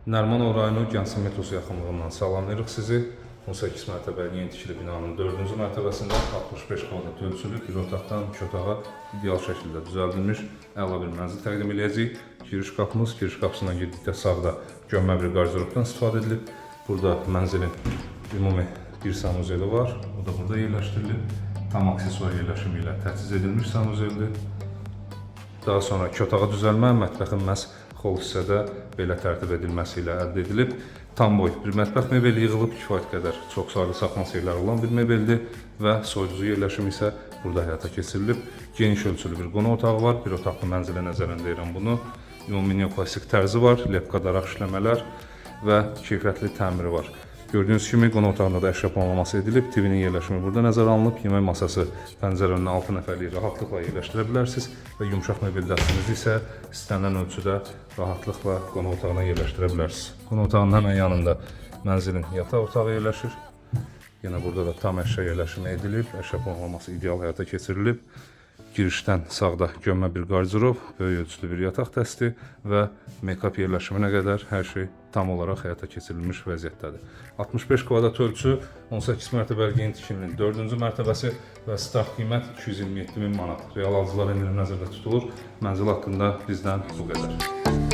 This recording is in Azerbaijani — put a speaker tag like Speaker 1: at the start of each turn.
Speaker 1: Nərimanov rayonu Gəncə metrosu yaxınlığından salamlayırıq sizi. 18 mərtəbəli yeni tikili binanın 4-cü mərtəbəsində 65 kvadrat ölçülü bir otaqdan iki otağa ideal şəkildə düzəldilmiş əla bir mənzil təqdim eləyəcəyik. Giriş qapımız, giriş qapısından girdikdə sağda gömmə bir qarderobdan istifadə edilib. Burada mənzilin ümumi bir sanuzeli var. O da burada yerləşdirilib. Tam aksesuar yerləşimi ilə təchiz edilmiş sanuzeldir. Daha sonra iki otağa düzəlmə, mətbəxin məhz xol hissədə belə tərtib edilməsi ilə əldə edilib. Tam boy bir mətbəx mebeli yığılıb, kifayət qədər çox saylı saxlanış yerləri olan bir mebeldir və soyuducu yerləşimi isə burada həyata keçirilib. Geniş ölçülü bir qonaq otağı var, bir otaqlı mənzilə nəzərən deyirəm bunu. Ümumi neoklassik tərzi var, lepka daraq işləmələr və keyfiyyətli təmiri var. Gördüyünüz kimi qonaq otağında da əşya planlaması edilib, TV-nin yerləşimi burada nəzərə alınıb, yemək masası pəncərə önünə 6 nəfərlik rahatlıqla yerləşdirə bilərsiniz və yumşaq mebel dəstənizi isə istənilən ölçüdə rahatlıqla qonaq otağına yerləşdirə bilərsiniz. Qonaq otağının həmən yanında mənzilin yataq otağı yerləşir. Yenə burada da tam əşya yerləşimi edilib, əşya planlaması ideal həyata keçirilib. Girişdən sağda gömmə bir qarderob, böyük ölçülü bir yataq dəsti və make-up yerləşiminə qədər hər şey tam olaraq həyata keçirilmiş vəziyyətdədir. 65 kvadrat ölçü, 18 mərtəbəli yeni tikilinin 4-cü mərtəbəsi və start qiymət 227 min manat. Real alıcılara endirim nəzərdə tutulur. Mənzil haqqında bizdən bu qədər.